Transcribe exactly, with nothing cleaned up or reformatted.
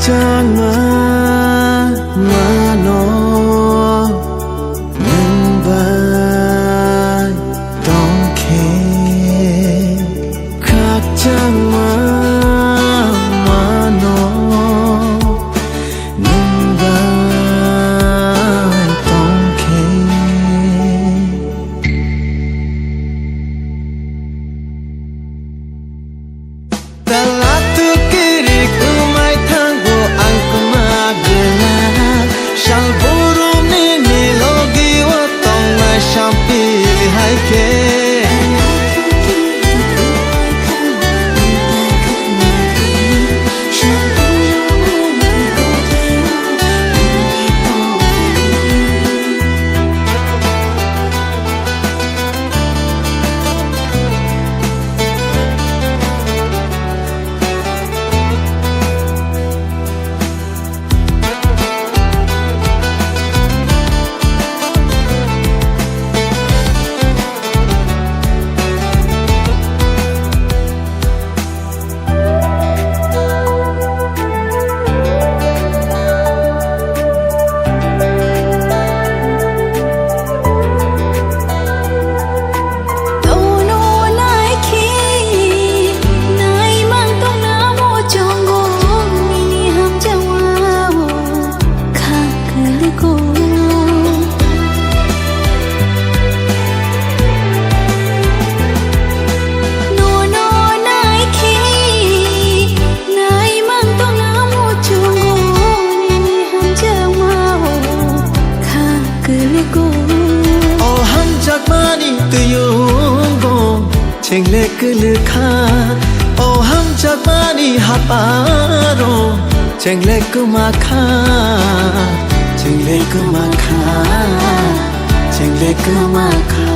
Changma mano nwng bai tongkhe, khakchangma mano nwng bai tongkhe. Tala tu kirik umai thango ang kwma gwla. Sal borok nini logi o tongnai sampili hai khe. Tono nai khe, nai mang tong na mo chongo, nini hamjawa o. Kha kwlwgo. Nono nai khe, nai mang tong na muchungo, nini hamjakmao kha kwlwgo. O hamjakmani tuyungo. Chengle kwlwkha, o hamjakmani haparo. Chengle kwmakha, chengle kwmakha, chengle kwmakha.